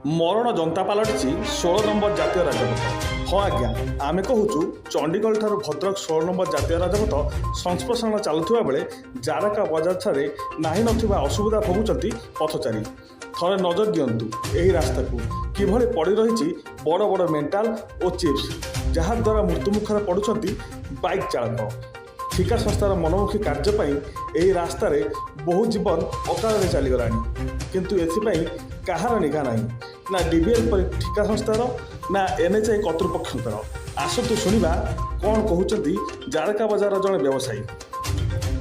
ମରଣ ଯନ୍ତା ପାଲଟିଛି 16 ନମ୍ବର ଜାତୀୟ ରାଜପଥ। ହଁ ଆଜ୍ଞା, ଆମେ କହୁଛୁ ଚଣ୍ଡିଗଡ଼ଠାରୁ ଭଦ୍ରକ 16 ନମ୍ବର ଜାତୀୟ ରାଜପଥ ସଂପ୍ରସାରଣ ଚାଲୁଥିବା ବେଳେ ଜାରକା ବଜାରଠାରେ ନାହିଁ ନଥିବା ଅସୁବିଧା ଭୋଗୁଛନ୍ତି ପଥଚାରୀ। ଥରେ ନଜର ଦିଅନ୍ତୁ ଏହି ରାସ୍ତାକୁ, କିଭଳି ପଡ଼ି ରହିଛି ବଡ଼ ବଡ଼ ମେଣ୍ଟାଲ ଓ ଚିପ୍ସ, ଯାହାଦ୍ୱାରା ମୃତ୍ୟୁମୁଖରେ ପଡ଼ୁଛନ୍ତି ବାଇକ୍ ଚାଳକ। ଠିକା ସଂସ୍ଥାର ମନମୁଖୀ କାର୍ଯ୍ୟ ପାଇଁ ଏହି ରାସ୍ତାରେ ବହୁ ଜୀବନ ଅକାଳରେ ଚାଲିଗଲାଣି। କିନ୍ତୁ ଏଥିପାଇଁ କାହାର ନିଘା ନାହିଁ, ନା ଡିବିଏଲ୍ ପରି ଠିକା ସଂସ୍ଥାର, ନା ଏନ୍ଏଚ୍ଆଇ କର୍ତ୍ତୃପକ୍ଷଙ୍କର। ଆସନ୍ତୁ ଶୁଣିବା କ'ଣ କହୁଛନ୍ତି ଜାରକା ବଜାରର ଜଣେ ବ୍ୟବସାୟୀ।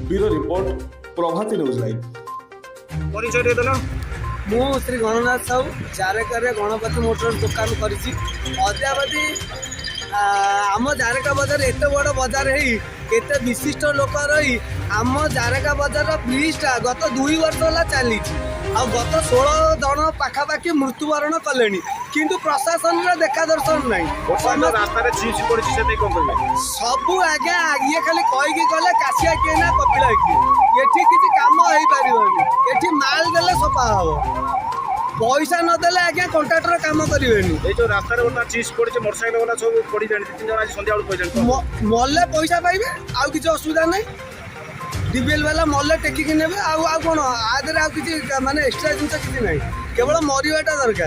Bureau report, Prabhati news live. ପରିଚୟ ଟିକେ ଦେଲ। ମୁଁ ଶ୍ରୀ ଗଣନାଥ ସାହୁ, ଜାରକାରେ ଗଣପତି ମୋଟର ଦୋକାନ କରିଛି। ଅଦ୍ୟାବଧି ଆମ ଜାରକା ବଜାର ଏତେ ବଡ଼ ବଜାର ହେଇ, ଏତେ ବିଶିଷ୍ଟ ଲୋକ ରହି, ଆମ ଜାରକା ବଜାରର ବ୍ରିଜଟା ଗତ 2 ବର୍ଷ ହେଲା ଚାଲିଛି ଆଉ ଗତ 16 ଜଣ ପାଖାପାଖି ମୃତ୍ୟୁବରଣ କଲେଣି, କିନ୍ତୁ ପ୍ରଶାସନର ଦେଖା ଦର୍ଶନ ନାହିଁ। ବର୍ତ୍ତମାନ ଯୋଉ ରାସ୍ତାରେ ଚିପ୍ସ ପଡିଛି, ସେ ନେଇ କଣ କହିବେ? ସବୁ ଆଜ୍ଞା, ଇଏ ଖାଲି କହିକି ଗଲେ, କାଶିଆ କିଏ ନା କପିଳା କିଏ। ଏଠି କିଛି କାମ ହେଇପାରିବନି। ଏଠି ମାଲ ଦେଲେ ସଫା ହବ, ପଇସା ନଦେଲେ ଆଜ୍ଞା କଣ୍ଟ୍ରାକ୍ଟର କାମ କରିବେନି। ଏଇ ଯୋଉ ରାସ୍ତାରେ ବର୍ତ୍ତମାନ ଚିପ୍ସ ପଡିଛି, ମୋଟରସାଇକେଲ ବାଲା ସବୁ ପଡିଲେଣି, ଦି ତିନି ଜଣ ଆଜି ସନ୍ଧ୍ୟା ବେଳକୁ ପଡିଲେଣି। ମଲେ ପଇସା ପାଇବେ, ଆଉ କିଛି ଅସୁବିଧା ନାହିଁ। ଡିବିଏଲ୍ ବାଲା ମଲେ ଟେକିକି ନେବେ। ଆଉ ଆଉ କ'ଣ ଆ ଦେହରେ ଆଉ କିଛି ମାନେ ଏକ୍ସଟ୍ରା ଜିନିଷ କିଛି ନାହିଁ, କେବଳ ମରିବାଟା ଦରକାର।